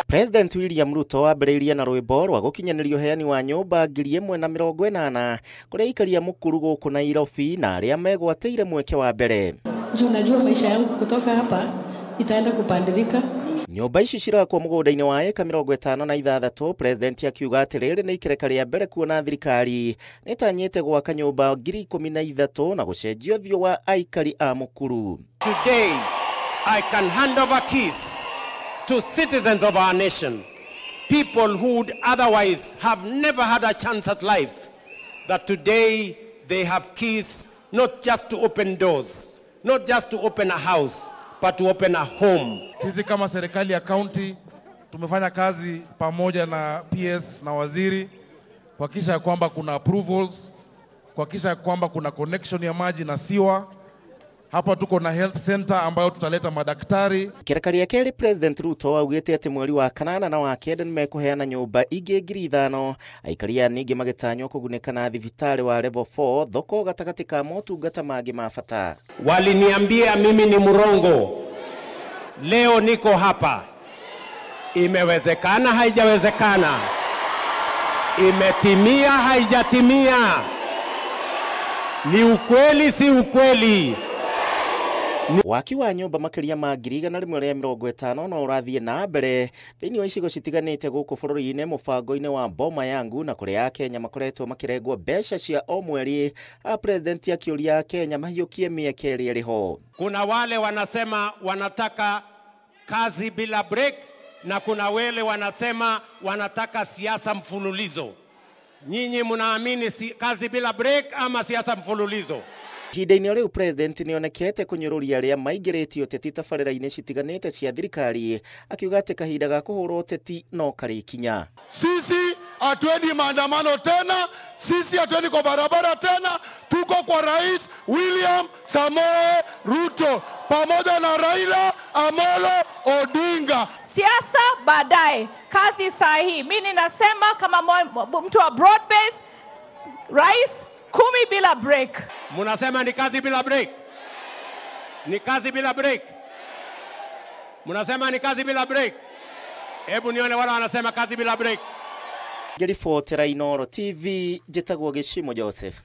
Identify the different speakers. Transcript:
Speaker 1: President William Ruto ambĩrĩirie na rwĩmbo rwa gũkinyanĩria ũheani wa nyũmba 1080 kũrĩ aikari a Mukuru gũkũ Nairobi na arĩa megwatĩire mweke wa mbere.
Speaker 2: Juu najua maisha yangu kutoka hapa itaenda kubadilika.
Speaker 1: Nyũmba ici cirakwo mũgũnda-inĩ wa ĩka 56. President akiuga atĩ rĩrĩ nĩ ikereka rĩa mbere kuona thirikari nĩtanyĩte gwaka nyũmba 13,000 na gũcenjia ũthiũ wa aikari a Mukuru.
Speaker 3: Today I can hand over keys to citizens of our nation, people who would otherwise have never had a chance at life, that today they have keys not just to open doors, not just to open a house, but to open a home.
Speaker 4: Sisi kama serikali ya county tumefanya kazi pamoja na PS na waziri kuhakikisha kwamba kuna approvals, kuhakikisha kwamba kuna connection ya maji na siwa. Hapa tuko na health center ambayo tutaleta madaktari.
Speaker 1: Ikereka rĩa kerĩ President Ruto augĩte atĩ mweri wa kanana na wa kenda nĩmekũheana nyũmba ingĩ 5,000 aikari aya ningĩ magĩtanywo kũgunĩka na thibitarĩ wa level 4 thoko gatagatĩ ka motungata mangĩ ma bata.
Speaker 3: Waliniambia mimi ni mrongo, leo niko hapa. Imewezekana, haijawezekana? Imetimia, haijatimia? Ni ukweli, si ukweli?
Speaker 1: Waki wa nyũmba makĩria ma 150 no ũrathiĩ na mbere thĩinĩ wa icigo citiganĩte gũkũ bũrũri-inĩ mũbango-inĩ wa Boma Yangu na kũrĩa Akenya makoretwo makĩrengwo mbeca cia o mweri. President akĩũria Akenya mahiũkie mĩeke ĩrĩa ĩrĩ ho.
Speaker 3: Kuna wale wanasema wanataka kazi bila break na kuna wale wanasema wanataka siasa mfululizo. Nyinyi mnaamini kazi bila break ama siasa mfululizo?
Speaker 1: Ihinda-inĩ rĩu President nĩonekete kũnyũrũria arĩa maingĩrĩtie ũteti tabarĩra-inĩ citiganĩte cia thirikari akiuga atĩ kahinda ga kũhũrwo ũteti no karĩkinya.
Speaker 4: Sisi hatuendi maandamano tena, sisi hatuendi kwa barabara tena, tuko kwa Rais William Samoei Ruto pamoja na Raila Amolo Odinga.
Speaker 5: Siasa baadaye, kazi saa hii. Mimi ninasema kama mtu wa broad base, Rais 10 bila break.
Speaker 3: Munasema ni kazi bila break? Ni kazi bila break? Munasema ni kazi bila break? Hebu nione wale wanasema kazi bila break.
Speaker 1: Ngĩribotera Inooro TV, njĩtagwo Gĩcimo Joseph.